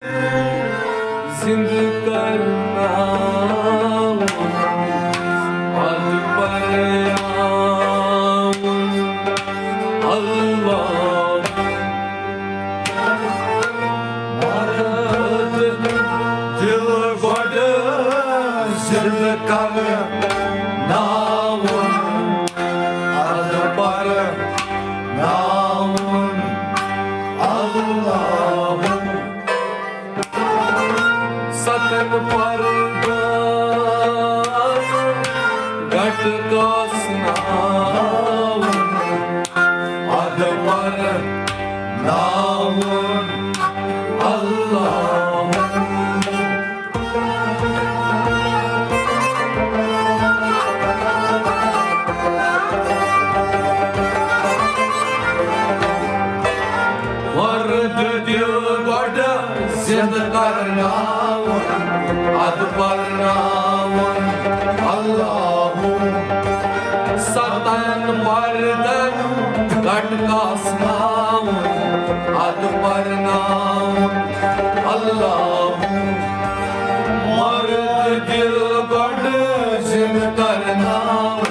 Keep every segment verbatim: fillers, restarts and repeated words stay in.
زِنٛدٕ کرناوُن، پتہٕ پرناوُن۔ اللہ، مرد دِل گۄڈٕ زِنٛدٕ کرناوُن، اَدٕ پرناوُن۔ اللہ، ستن پردن گٹ کاسناون، اد پرناون اللہ۔ مرد دل گۄڈٕ زِنٛدٕ کرناوُن، اَدٕ پرناوُن اللہ۔ ستن مردن گٹ کاسناوُن، اَدٕ پرناوُن اللہ۔ مرد دل گۄڈٕ زِنٛدٕ کرناوُن۔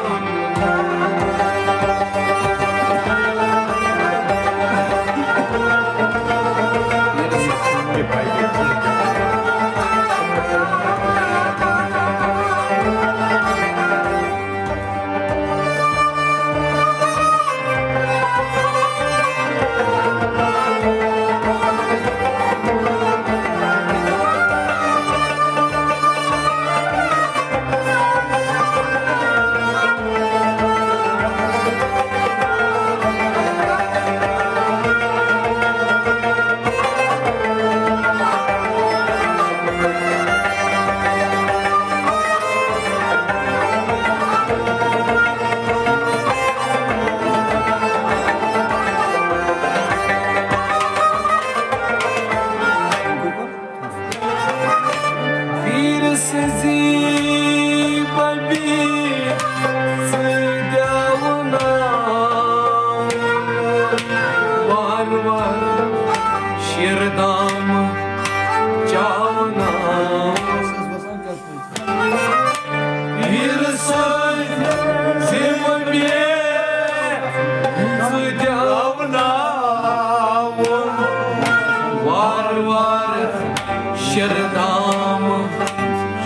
پیٖر سٕنٛزِ ببی سۭتۍ آو ناو، وار وار شِردام چاوناو۔ پیٖر سٕنٛزِ ببی سۭتۍ آو ناو، وار وار شِردام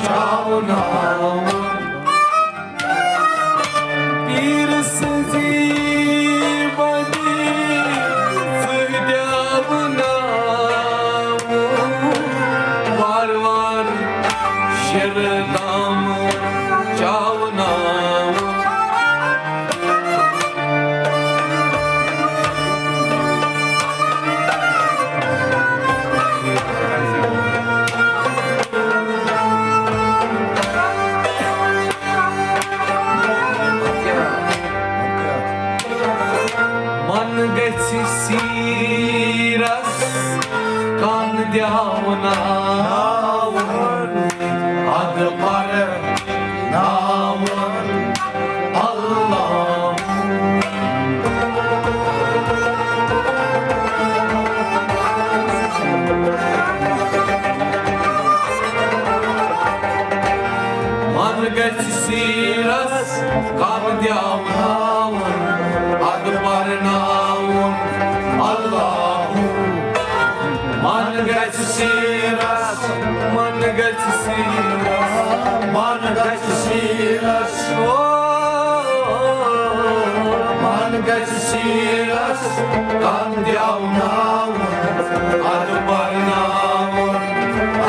چاوناوُن۔ پیٖر سٕنٛزِ ببی سۭتۍ آو ناو، وار وار شِردام چاوناوُن۔ من گژھِ سیٖرس کن دیاوناوُن، ادٕ پرناوُن اللہ۔ من گژھِ سیٖرس کن دیاوناوُن، ادٕ پرناوُن اللہ۔ من گژھِ سیٖرس، من گژھِ سیٖرس، من گژھِ سیٖرس، او، من گژھِ سیٖرس کن دیاوناوُن، ادٕ پرناوُن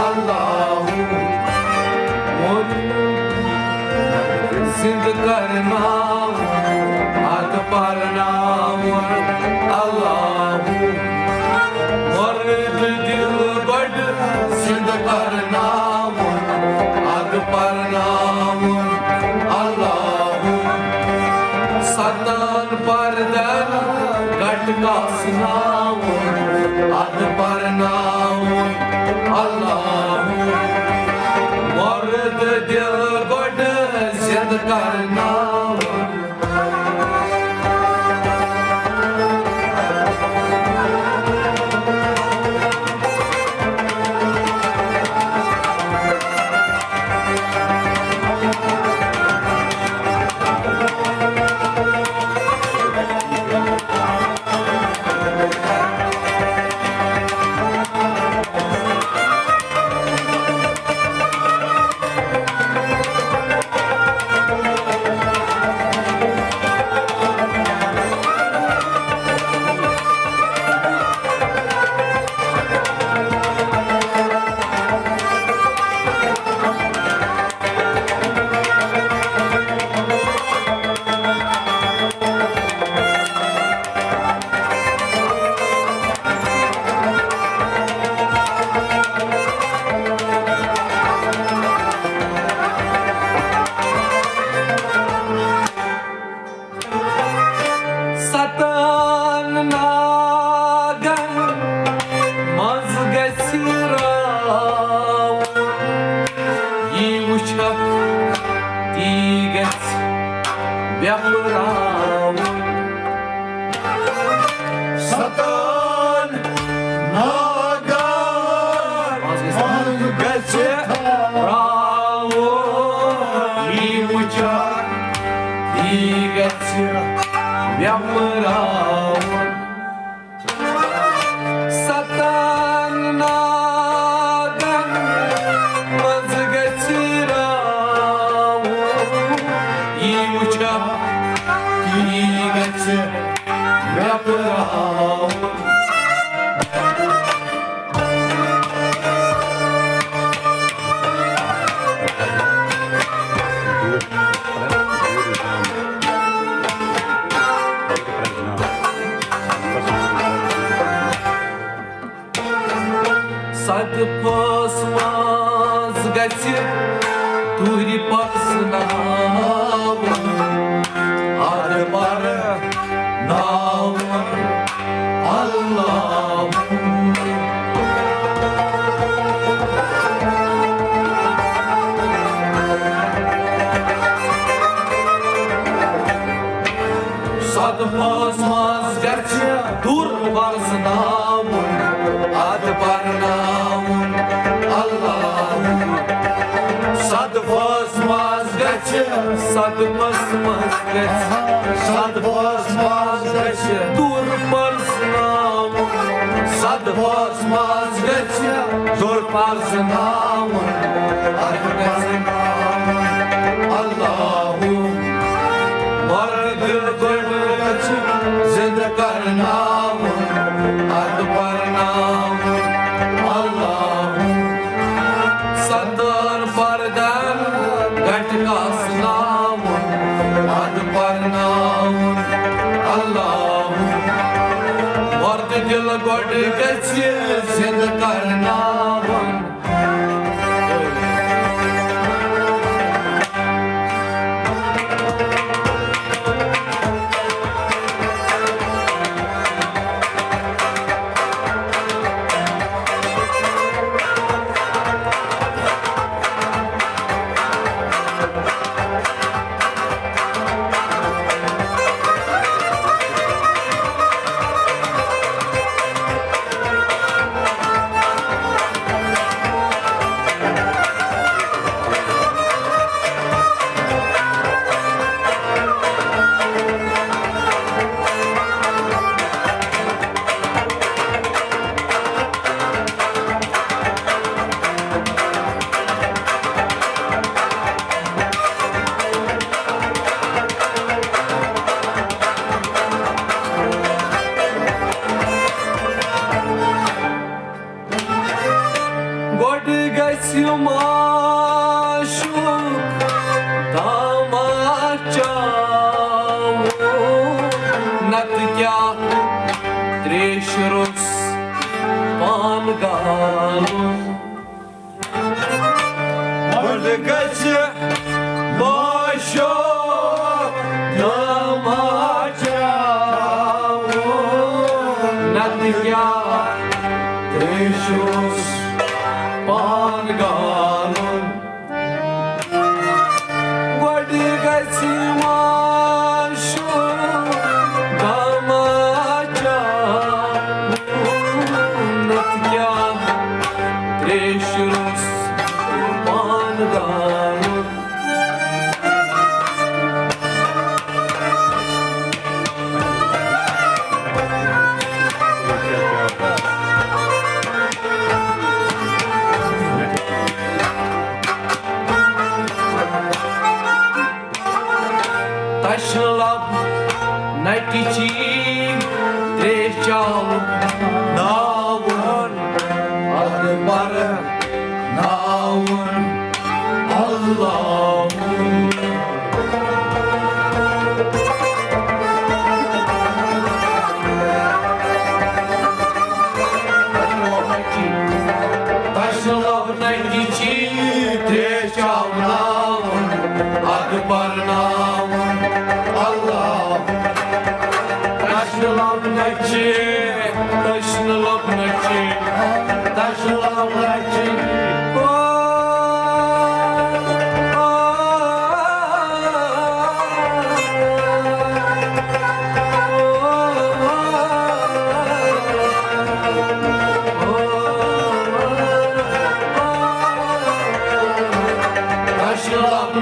اللہ۔ زِنٛدٕ کرناوُن، ادٕ پرناوُن اللہ۔ مرد دل گۄڈٕ زِنٛدٕ کرناوُن، ادٕ پرناوُن اللہ۔ ستن پردن گٹ کاسناوُن، ادٕ پرناوُن اللہ۔ مرد دل گۄڈٕ زِنٛدٕ کرناوُن۔ گژھِ راوُن، یی وٕچھکھ، یی گژھِ مےٚ پٔراوُن۔ ستن ناگن منٛز گژھِ راوُن، یی وٕچھکھ، یی گژھِ مےٚ پٔراوُن۔ صدفس منٛز گژھِ دوٗرِ پرزناوُن، ادٕ پرناوُن اللہ۔ صدفس منٛز گژھِ دوٗر پرزناوُن، ادٕ پرناوُن اللہ۔ صدفس منٛز گژھِ، صدفس منٛز گژھِ، صدفس منٛز گژھِ دوٗر پرزناوُن۔ صدفس منٛز گژھِ دوٗر پرزناوُن، ادٕ پرزناوُن اللہ۔ مردٕ گۄڈٕ گژھِ زِندٕ کرناوُن، ادٕ پرناوُن اللہ۔ ستن پردن گٹہِ کاسناوُن، ادٕ پرناوُن اللہ۔ مردٕ دِل گۄڈٕ گژھِ زِندٕ کرناوُن۔ گۄڈٕ گژھِ معشوق داماد چاوُن، نتہٕ کیٛاہ تریشہِ روٚس پان گالُن۔ گۄڈٕ گژھِ معشوق داماد چاوُن، نتہٕ کیٛاہ تریشہِ روٚس پان گالُن۔ گۄڈٕ گژھِ معشوق داماد چاوُن، نتہٕ کیٛاہ تریشہِ روٚس پان گالُن۔ تشنہٕ لب نٹہِ چی تریش چاوُن ناوُن، ادٕ پرناوُن۔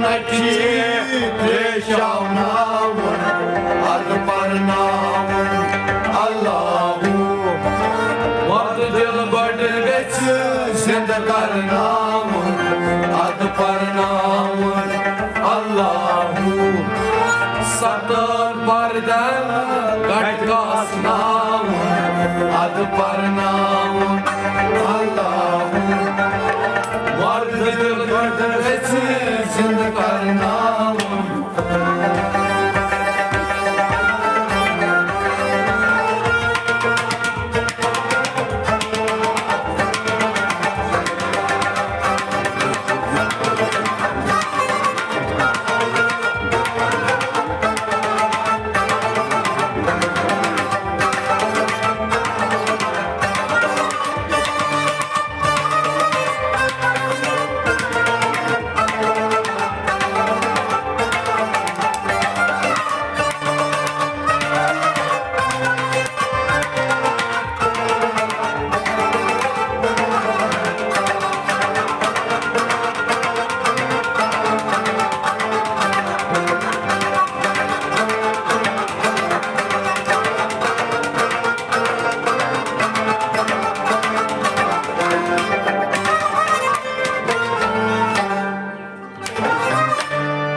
نچی تریشاوناوُن، ادٕ پرناوُن اللہُ۔ وۄدٕ دِل گۄڈٕ گژھِ زِندٕ کرناوُن، ادٕ پرناوُن اللہُ۔ ستر پردن گٹھ کاسناوُن، ادٕ پرناوُن اللہُ۔ وۄدٕ دِل گۄڈٕ گژھِ زِندٕ کرناوُن۔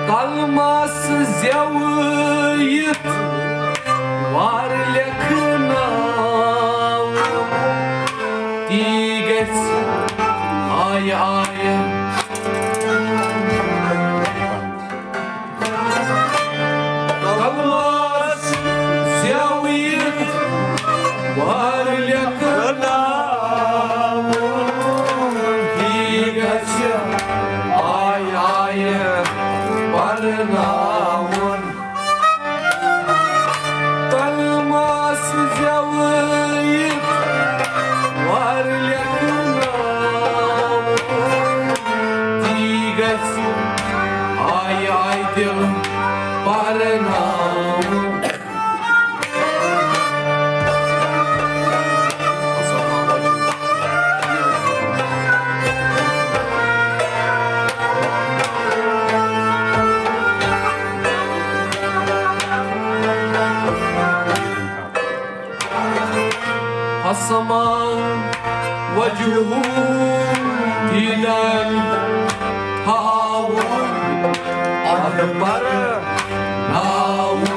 کلمس زیوِتھ وار لیکھناو، تی گژھِ آیہِ آیہِ۔ کلمس زیوِتھ وار لیکھناو، تی گژھِ آیہِ آیہِ پرناوُن۔ کلمس زیوِتھ وار لیکھناو، تی گژھِ آیہِ آیہِ دِل پرناوُن۔ فسما وجهه، دیدن تھاوُن، ادٕ پرناوُن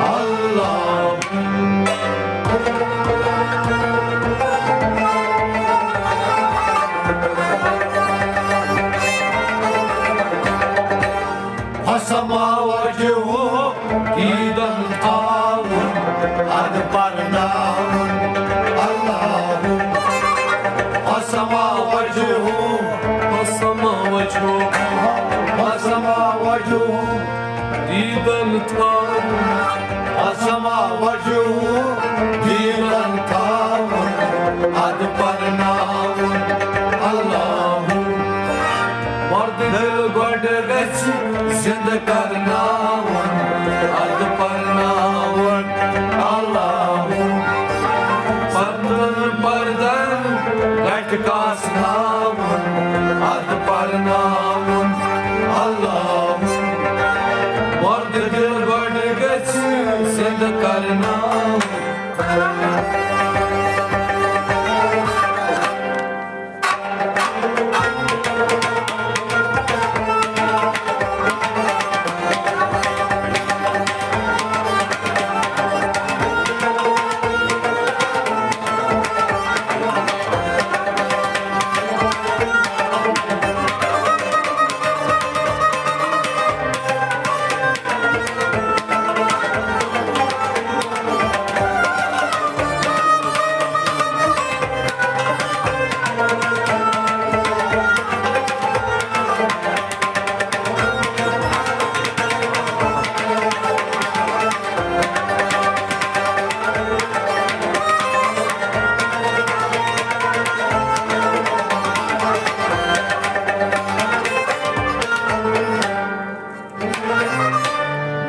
اللہُ۔ فسما وجهه، دیدن تھاوُن، ادٕ پرناوُن اللہُ۔ فسما وجهه، فسما وجهه، فسما وجهه، دیدن تھاوُن۔ فسما وجهه، دیدن تھاوُن، ادٕ پرناوُن اللہُ۔ وۄدٕ دِل گۄڈٕ گژھِ زِندٕ کرناوُن، ادٕ پرناوُن اللہُ۔ پردن پردن گٹھ کاسناوُن، ادٕ پرناوُن اللہُ۔ وۄدٕ دِل گۄڈٕ گژھِ زِندٕ کرناوُن۔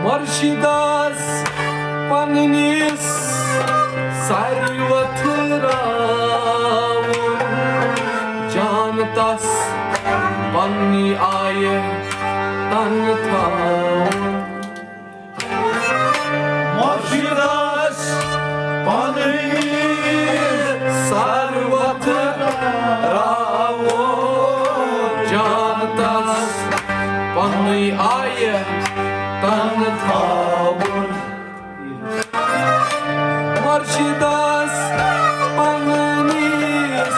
مرشدس پننِس ساروٕے وتھراوُن، جان تس پننی آیہِ تن تھاوُن۔ مرشدس پننۍ سر وتھراوُن، جانتس پننۍ آیہِ تن تھاوُن۔ مرشدس پننِس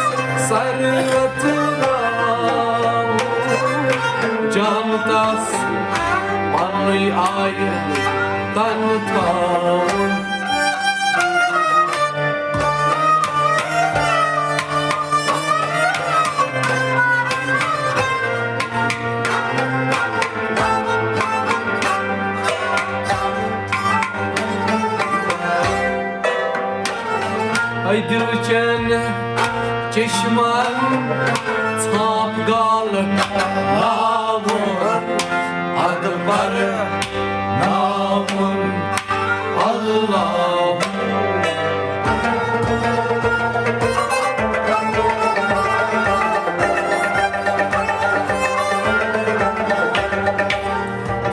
سر وتھراوُن، جانتس پننۍ آیہِ تن تھاوُن۔ اے دِلہٕ چٮ۪ن چشمن ژھانٛپ گالہٕ ناوُن، ادٕ پرناوُن اللہ۔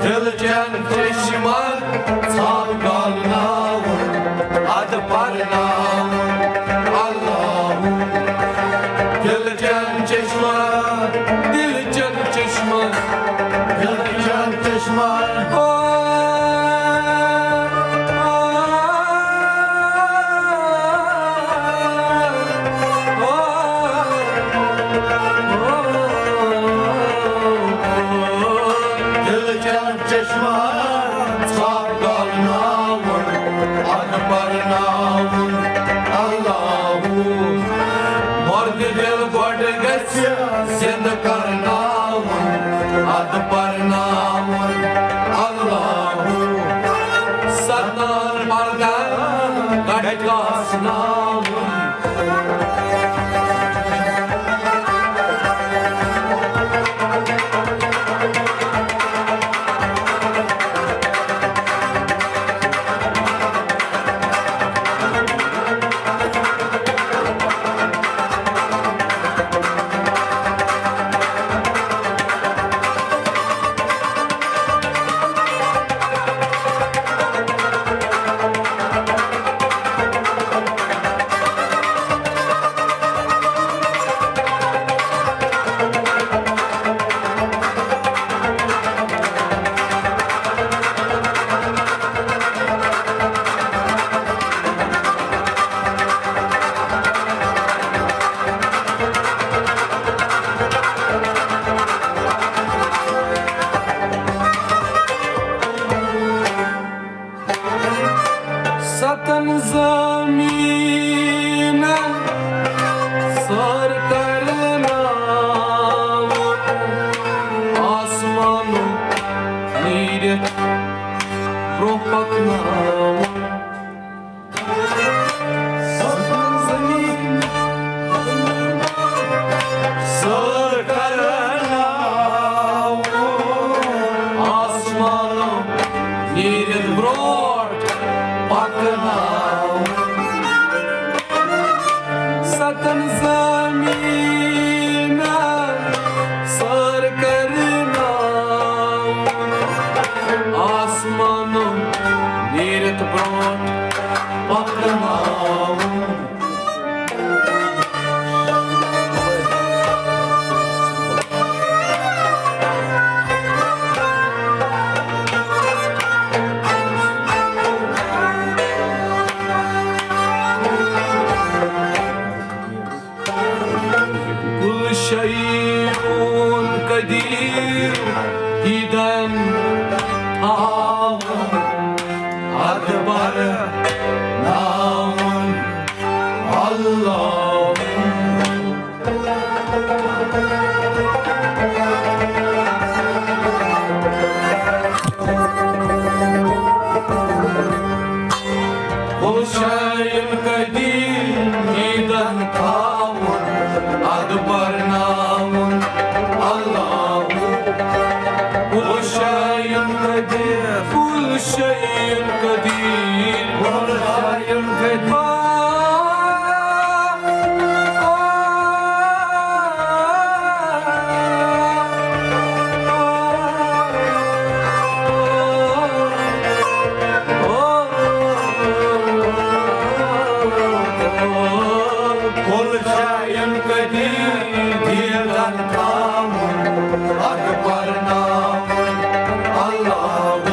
دِلہٕ چٮ۪ن چشمن ژھانٛپ گالناوُن، ادٕ پرناوُن اللہ۔ دِلہٕ چٮ۪ن چشمن، دِلہٕ چٮ۪ن چشمن، دِلہٕ چٮ۪ن چشمن۔ او، او، او، او۔ دِلہٕ چٮ۪ن چشمن ژھانٛپ گالناوُن، ادٕ پرناوُن اللہ۔ مردٕ دِل گۄڈٕ گژھِ زِنٛدٕ کرناوُن، ادٕ پرناوُن اللہ۔ ستار مردن گۄڈٕ کاسناوُن۔ ستن زمینن سٲر کرناوُن، آسمانُک نیٖرِتھ برٛونٛہہ پکناوُن۔ ستن زمینن سٲر کرناوُن، آسمانُک نیٖرِتھ برٛونٛہہ پکناوُن۔ ستن زمینن سٲر کرناوُن، آسمانُک نیٖرِتھ برٛونٛہہ پکناوُن۔ کُل شیٖعُن قدیٖر دیٖدن تھاوُن، ادٕ پرناوُن اللہ۔ کُل شیٖعُن قدیٖر دیٖدن تھاوُن، ادٕ پرناوُن اللہ۔ کُل شیٖعُن قدیٖر، کُل شیٖعُن قدیٖر، کُل شیٖعُن قدیٖر۔ کٔتِلۍ دیٖدن تھاوُن، اَدٕ پرناوُن اللہُ۔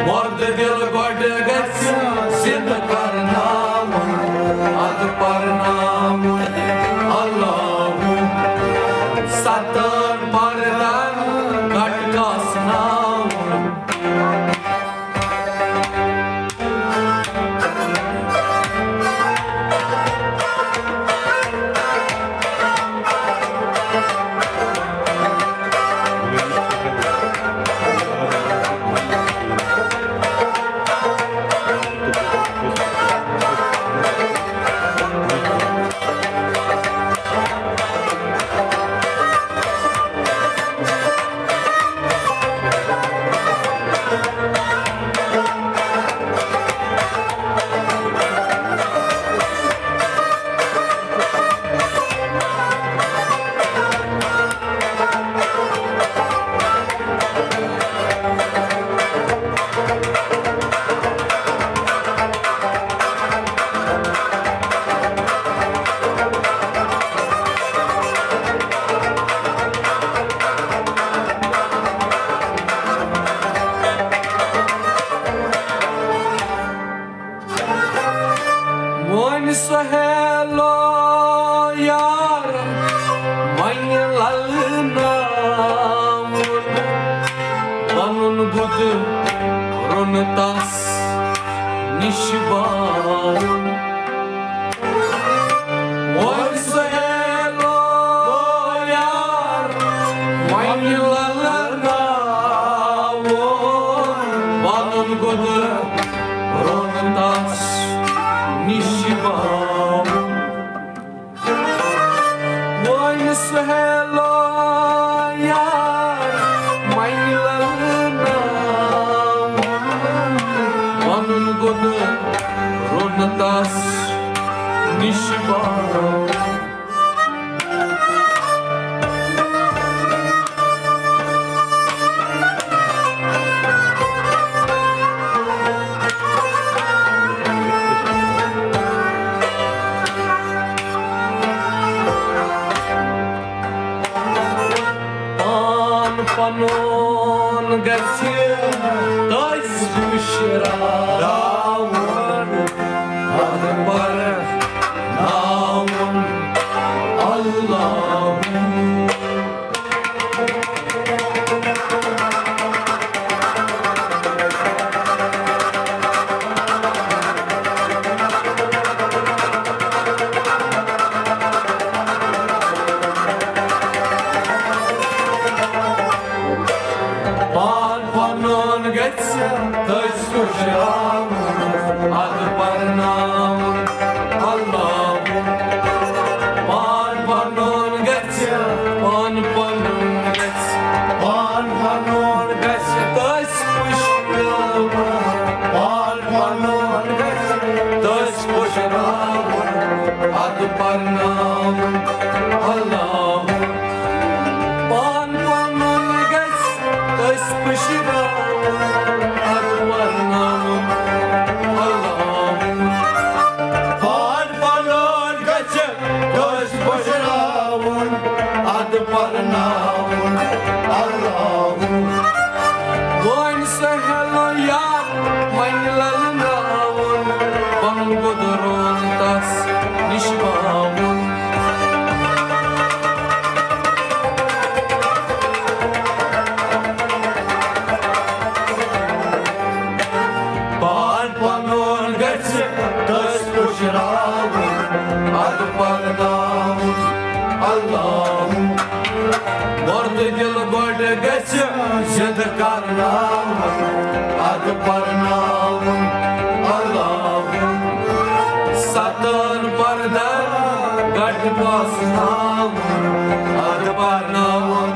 مُردٕ دِل گۄڈٕ گژھِ زِندٕ کرناوُن، اَدٕ پرناوُن اللہُ۔ ستن پردن گٹہٕ کاسناوُن۔ وۄنۍ سہیلو یار، وۄنۍ للناوُن پنُن بُدٕ روٚن تس نِش باوُن۔ وۄنۍ سہیلو یار، وۄنۍ للناوُن پنُن بُدٕ روٚن تس نِش باوُن۔ وۄنۍ سہیلو یار، وۄنۍ للناوُن پنُن بُدٕ روٚن تس نِش باوُن۔ پان پنُن گژھِ تٔسۍ پُشراوُن، اَدٕ پرناوُن اللہُ۔ پان پنُن گژھِ تٔسۍ پُشراوُن، اَدٕ پرناوُن اللہُ۔ پان پنُن گژھِ، پان پنُن گژھِ، پان پنُن گژھِ تٔسۍ پُشراوُن، پان پنُن گژھِ تٔسۍ پُشراوُن، اَدٕ پرناوُن اللہُ۔ پان پنُن گژھِ تٔسۍ پُشراوُن، اَدٕ پرناوُن اللہُ۔ پان پنُن گژھِ تٔسۍ پُشراوُن، اَدٕ پرناوُن اللہُ۔ وۄنۍ سہیلو یار، وۄنۍ للناوُن پنُن بُدٕ روٚن تس نِش باوُن۔ پان پنُن گژھِ تٔسۍ پُشراوُن، اَدٕ پرناوُن اللہُ۔ مُردٕ دِل گۄڈٕ گژھِ زِندٕ کرناوُن، اَدٕ پرناوُن اللہُ۔ ستن پردن گٹہٕ پاسناوُن، اَدٕ پرناوُن